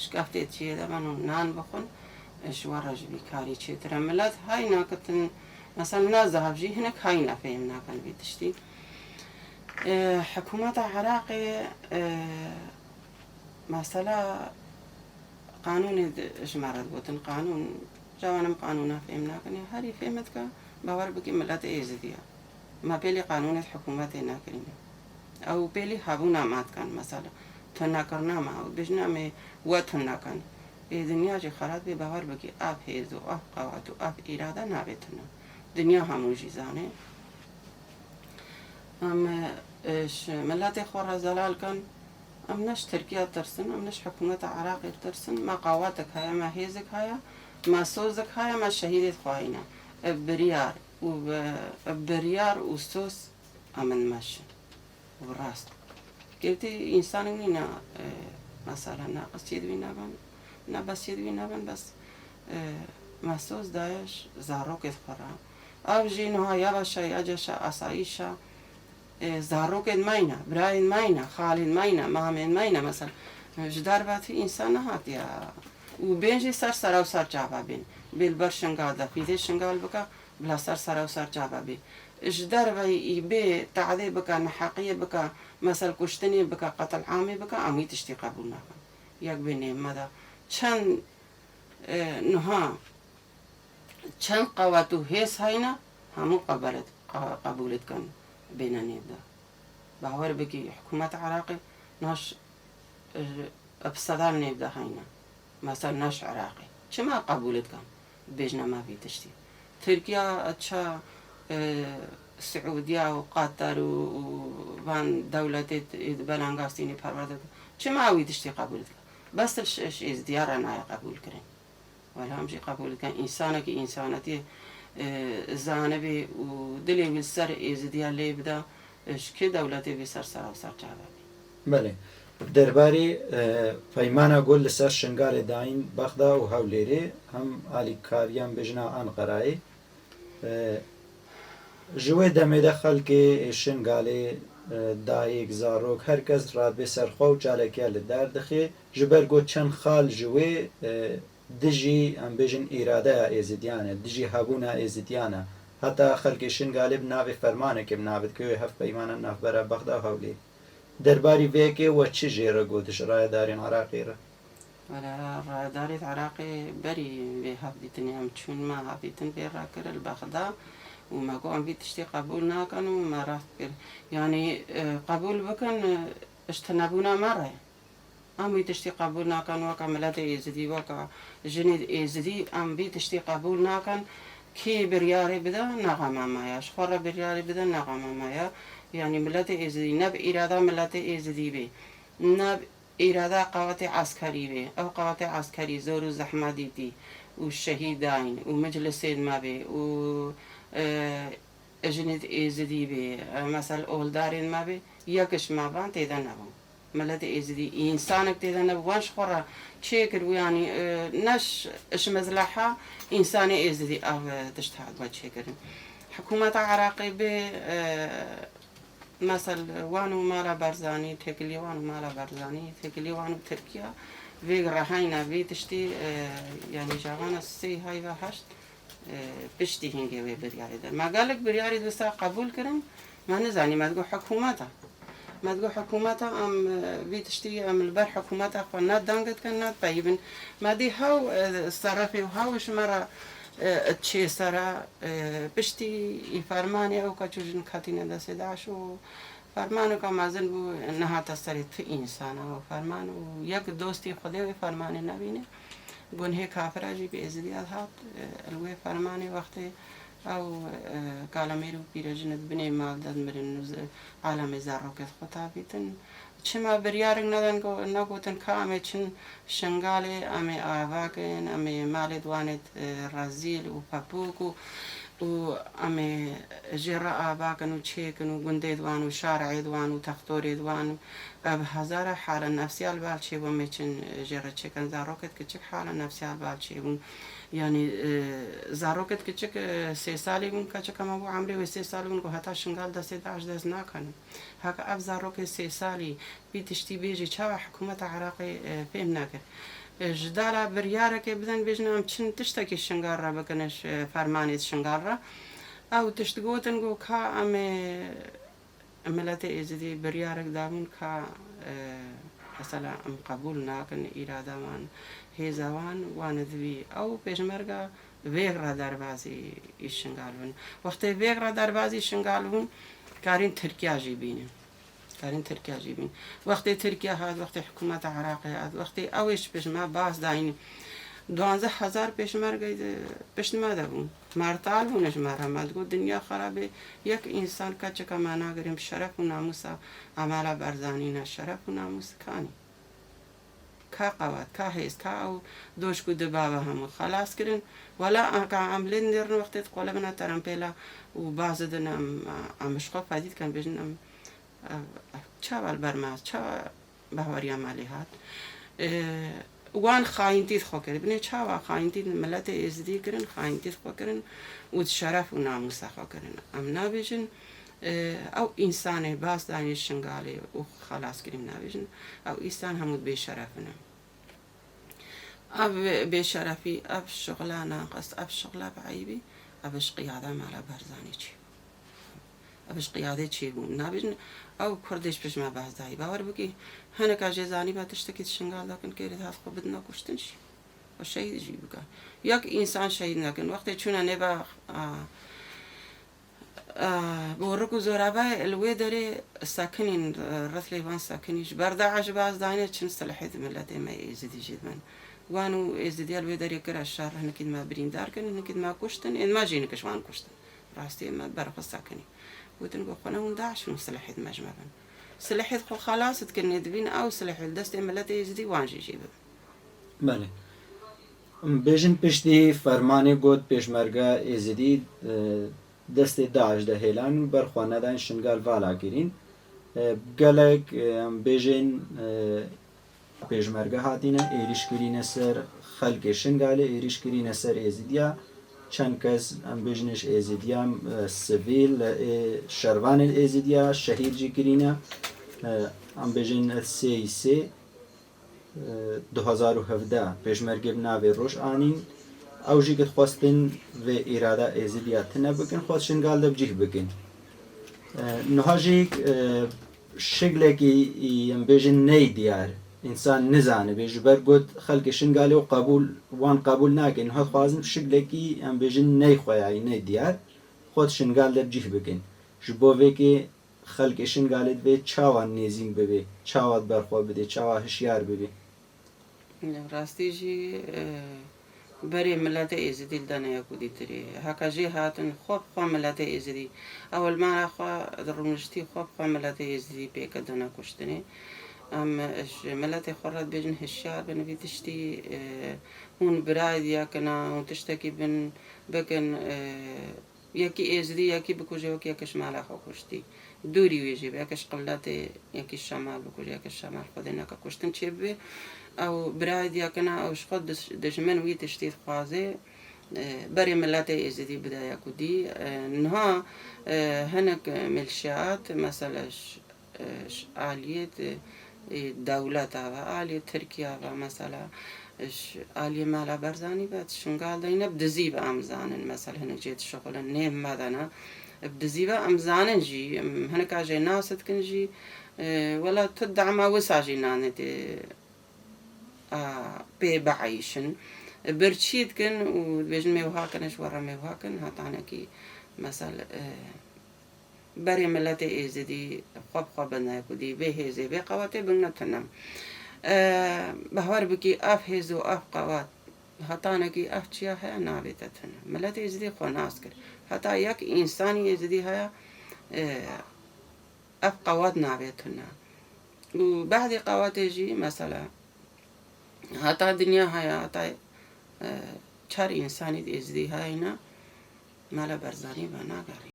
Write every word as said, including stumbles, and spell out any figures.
Şkeftê çiyê de ben û nan bixwin, ji we re ji vî karî çêtir e. Milet hay nakitin, mesela na zahav jî hinek hay nefêm nakin vî tiştî. E, hikûmeta Iraqê, e, mesela qanûnê di, ji me re digotin qanûn, cawanim qanûna fêm nakin, herî fêm dike, bawer bikî miletê êzidî ye. Me pêlî qanûnê hikûmetê nekirîne. Ew pêlî hebûna me dikin, mesela, tunekirina me, ew dibêjin em ê we tune kin. Ê dinya jî xelat bê, bawer bikî, ev hêz û ev qewet û ev îrade nabê tune. Dinya hemû jî zane. Em, e, ji miletê xwe re zelal kin. Em ne ji Tirkiye tirsin, em ne ji hikûmeta Iraqê tirsin. Me qewetek heye, me hêzek heye, me sozek heye, me şehîdê xwe heyne. E, biryar û bi, e, biryar û soz em in meşin. Û rast. Kevtî însanek nîne, e, mesela ne qisiyê di wî nebin, ne besiyê di wî nebin, bes, e, me soz daye ji zarokê xwe re. Ew jî niha ya beşa, ya ceşa, asayîşa, e, zarokên me yîne, birayên me yîne, xalên me yîne, mamên me yîne, mesela, e, ji derve tî însan nehatiye. Û bên jî ser sera û ser çava bên. Bê li ber Şingal de fîzê Şingal bike, bila ser sera û ser çava bê. Ji derveyî bê tehdê bike, neheqiyê bike, mesela kuştinê bike, qetil amê bike, em wî tiştî qebûl nakin. Yek bê nêv me de çend, e, niha, çend qewet û hêz heyne, hemû qebelet, qe-, qebûl dikin bêne nêv de. Bawer bikî, hikûmeta Iraqê naş, e, bi sedan nêv de heyne. Mesela naş Iraqê. Çima qebûl dikin? Bêjine me vî tiştî. Tirkiya ça, e, Siûdiya û Qatar û, û van dewletê t-, ê di belengastînê perwerde dikin. Çima wî tiştî qebûl dikin? Bes li ş-, ş-, êzdiya re nayê qebûl kirin. Wela em jî qebûl dikin. Însanekî însanetiyê, e, zanibê û dilê wî li ser êzidiya lê bide, e, ji kê dewletê vê ser sera û ser çava bî. Belê. Derbarê, e, peymana ku li ser Şingalê dayîn Bexda û Hewlêrê, hem alîkariyan bêjina Anqerayê, e, ji wê demê de xelkê Şingalê, e, dayik, zarok, her kes radibê ser xwe û çalekiya li dar dixê, ji ber ku çend xal ji wê, e, dijî, em bêjin, îradeya Êzidiyan e, dijî hebûna Êzidiyan e. Heta xelkê Şingalê bi navê fermanekê bi nav dike wê hevpeymana navbera Bexda û Hewlêrê. Derbarî vê yekê we çi jê re got ji rayedarên Iraqê re? Wele, rayedarê Iraqê berî vê hevdîtinê em çûn, me hevdîtin vê re kir li Bexda û me got em vî tiştî qebûl nakin û me rast kir. Yanî, e, qebûl bikin, e, ji tunebûna me re. Em wî tiştî qebûl nakin, weke miletê Êzidî, weke jinê Êzidî, em vî tiştî qebûl nakin. Kê biryarê bide, ne xema me ye. Ji xwe re biryarê bide, ne xema me ye. Yanî miletê Êzidî, ne bi îrada miletê Êzidî bê, ne bi îrada qewetê eskerî bê. Ew qewetê eskerî zor û zehmet dîtî û şehîd dayîn û miclisên me bê û, e, jinê Êzidî bê, e, mesel oldarên me bê, yek ji me van tê de nebû. Miletê Êzidî, însanek tê de nebû. Wan ji xwe re çêkir bû, yanî, e, ne ji, ji mezleha însanê Êzidî ev, e, tişt hatibû çêkirin. Hikûmeta Iraqê bê, e, mesel wan û mala Barzanî, têkiliyê wan û mala Barzanî, têkiliyê wan û Tirkiya, vê rehayna vê tiştî, e, yanî ji wana sê hay ve heşt, e, piştî hingê wê biryarê de. Me gelek biryarê wisa qebûl kirin, me nizanî, me digot hikûmeta. Me digot hikûmeta, em, e, vî tiştî em li ber hikûmeta xwe ne deng dikin, ne dipeyivin. Me dî hew, e, serefê û hew ji me re, e, çê sere, e, piştî î fermanê ew keçû jin ketîne destê DAIŞ û fermaneka mezin bû, nehate serê tu însana û ferman û yek dostî Xwedê wê fermanê nebîne. Gunhê kafira jî bi êzidiya hat, e, li wê fermanê wextê ew, e, kalemêr û pîrejin di binê mal de dimirin û z-, alemê zarokê xwe tavîtin. Çima biryarek neden go-, negotin ka em ê çin Şingalê, em ê ava kin, em ê malê di wanê, e, rezîl û pepûk û, û em ê jê re ava kin û çêkin û gundê di wan û şarê di wan û textorê di wan û Ev hezara hala nefsiya li bal çêbû, em ê çin jê re çêkin. Zarokêt kiçik hala nefsiya li bal çêbûn. Yanî, e, zarokêt kiçik, e, sê salî bûn, keçika me bû emrê wê sê salî bûn, ku heta Şingal destê DAIŞ dest nakin. Heke ev zarokê sê salî bî tiştî bêjî, çawa hikûmeta Iraqê, e, fêm nekir? E, ji dala biryarekê bidin, bêjin em çin tiştekî Şingal re bikin, ji fermanê Şingal re. Ew tişt gotin, got ka em ê Miletê Êzidî biryarek dabûn ka, e, mesela em qebûl nakin îrada wan, hêza wan, wan divî ew pêşmerga vêg re derbazî î Şingal bin. Wextê vêg re derbazî Şingal bûn, karîn Tirkiya jî bînin. Karîn Tirkiya jî bîn. Wextê Tirkiya hat, wextê hikûmeta Iraqê hat, wextê ew ê ji pêş me baz dayîn, duwazdeh hezar pêşmergeyê di pişt me de bûn. Mertal bûne ji me re. Me digot, dinya xerab e, yek însan, keçika me nagirin, bi şeref û namûsa Emala Barzanî ne, şeref û namûs kanî. Ka qewat, ka hêz, ka ew doşk û dibaba hemû xelas kirin. Wela ka em lê nêrin wextê diqolibine terempêla û baz didin, em, em ji xwe fedî dikin, bêjin em, ev, ev çawa li ber me, çawa behweriya me lê hat? E, wan xayîntî xwe kiribûne. Çawa xayîntî miletê Êzidî kirin, xayîntî xwe kirin û di şeref û namûsa xwe kirin. Em nabêjin, e, ew însanê baz dayîn Şingalê û xelas kirî, em nabêjin, ew însan hemû bêşeref in. Ev bêşerefî, ev şixula naqis, ev şixula bi eybî, ev ji qiyada mala Barzanî çêbû. Ev ji qiyadê çêbûn. Nabêjin, ew Kurdê ji pêş me baz dayî. Bawer bikî, hineka jê zanîba tiştekî di Şingal de kin, kêrê dihat xwe bidina kuştin jî. Xwe şehîd jî bike. Yek însan şehîd nekin. Wextê çûne nêva, a, a, bo rik û zoravayê li wê derê sekinîn, ritlê van sekinî. Ji ber DAIŞ baz dayne çin silhê di miletê me Êzidî jî dibin. Wan û Êzidiya li wê derê kira şer, hinekî di me birîndar kirin, hinekî di me kuştin, ên me jî hinekî ji wan kuştin. Rastî me ber xwe sekinî. Gotin ku xwe ne hûn DAIŞ in û silehê di me ji me bin. Silehê xwe xelas dikin, nê dibîn ew silehê li destê miletê Êzidî wan jî jê bibin. Belê. Em bêjin piştî fermanê got pêşmerga Êzidî, e, destê DAIŞ de hêlan û ber xwe nedayên Şingal vala kirîn. E, gelek, e, em bêjin, e, Pêşmerge hatîne êrîş kirîne ser xelkê Şingalê, êrîş kirîne ser Êzidiya. Çend kes, em bêjin ji Êzidiya, e, sivîl, ê şervanên Êzidiya şehîd jî kirîne. E, em bêjin sê ê sê, e, du hezar û hevdeh pêşmergê bi navê Roj anîn. Ew jî ki dixwestin vê îrada Êzidiya tune bikin, xwe di Şingal de bi cih bikin. E, niha jî, e, şiklekî, em bêjin, ney diyar. Însan nizanibe, ji ber got xelkê Şingalê û qebûl, wan qebûl nakin. Niha dixwazin şiklekî, em bêjin, ney xweyayî, ney diyar. Xwe di Şingal de bi cih bikin. Ji bo vêkê xelkê Şingalê divê çawa nêzîn bibe, çawa di ber xwe bide, çawa hişyar bibe. Rastî jî, e, berê miletê Êzidî li dene yek û dîtirê. Heke jê hatin xwe bi xwe miletê Êzidî. Ewil mala xwe di rûniştî xwe bi xwe miletê Êzidî pêke dene kuştinê. Em ji miletê xwe re dibêjin hişyar bin vî tiştî, e, hûn birayê diyakina, hûn tiştekî bin bikin, e, Yekî Êzidî, yekî bikuje wek yekê ji mala xwe kuştî. Dûrî wê jî be, yekê ji qibletê, yekî ji şemal bikuje, yekê ji şemal Xwedê neke kuştin çêbibe. Ew birayê diyakina, ew ji xwe dij-, dijmin wî tiştî dixwaze, e, berê miletê Êzidî bide yek û dî. E, niha, e, hinek milşiyat, mesela ji e, ji aliyê di, e, dewleta ve, aliyê Tirkiya ve, mesela, ji aliyê Mala Barzanî ve, di Şingal de yine bi dizî ve em zanin, mesela, hinek cihê dişixulin, nêm me de ne, bi dizî ve em zanin jî, em hinek a jê nas dikin jî, e, wela tu dema wisa jî nanê tê, a, pê bieyşin. Birçî dikin û dibêjin, mêwha kin, ji we re mêwha kin, hetanekî, mesela, e, Berê miletê Êzidî xwe bi xwe bidine ku dî vê hêzê, vê qewetê bigine tune. E, behwer bikî ev hêz û ev qewet hetanekî ev çiya heye nabête tune. Miletê Êzidî xwe nas kir. Heta yek însanî Êzidî heye, e, ev qewet nabê tune. Û behdê qewetê jî mesela Heta dinya heye, heta, e, çar însanî di Êzidî heyne, Mala Barzanî venagerî.